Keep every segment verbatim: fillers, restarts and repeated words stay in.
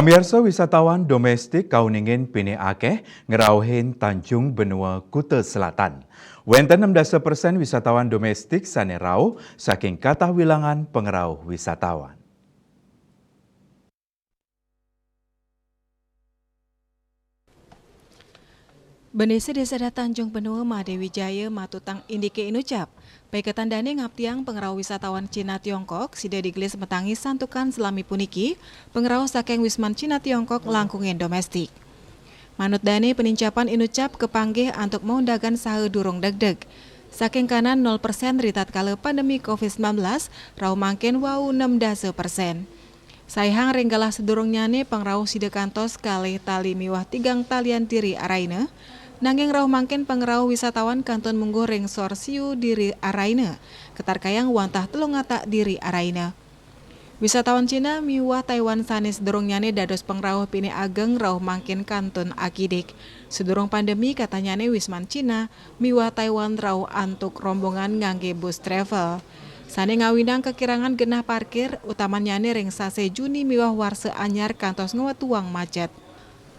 Miarsa, wisatawan domestik kauningin pinih akeh ngrauhin Tanjung Benoa, Kuta Selatan. Wenten enam dasa persen wisatawan domestik sane rauh saking katah wilangan pangrauh wisatawan. Bendese Desa Adat Tanjung Benoa, Made Wijaya, matutang indike inucap. Paiketan dane ngaptiang pangrauh wisatawan Cina Tiongkok, sida digelis matangi santukan salami puniki, pangrauh saking Wisman Cina Tiongkok langkungin domestik. Manut dane, panincapan inucap kapanggih antuk maundagan saha durung degdeg. Saking kanan nol persen ritatkala pandemi covid sembilan belas, rauh mangkin wau enam dasa persen. Saihang ring galah sadurungnyane pangrauh sida kantos kalih tali miwah tigang talian diri araina, nanging rauh mangkin pangrauh wisatawan kantun mungguh ring sor siu diri araina, katarkayang wantah telung atak diri araina. Wisatawan Cina miwah Taiwan sane sadurungnyane dados pangrauh pinih ageng rauh mangkin kantun akidik. Sadurung pandemi, katahnyane Wisman Cina miwah Taiwan rauh antuk rombongan ngangge bus travel. Sane ngawinang kakirangan genah parkir, utamannyane ring sase Juni miwah warsa anyar kantos ngwetuang macet.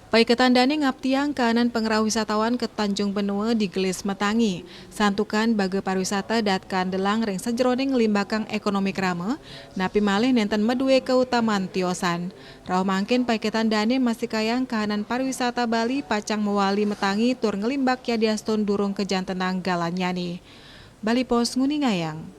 Paiketan dane ngaptiang kahanan pangrauh wisatawan ka Tanjung Benoa digelis matangi. Santukan baga pariwisata daat kaandelang ring sajeroning nglimbakang ekonomi krama, napi malih nenten madue kautaman tiosan. Rauh mangkin paiketan dane mastikayang kahanan pariwisata Bali pacang mawali matangi tur nglimbak yadiastun durung kajantenang galannyane. Bali Post nguningayang.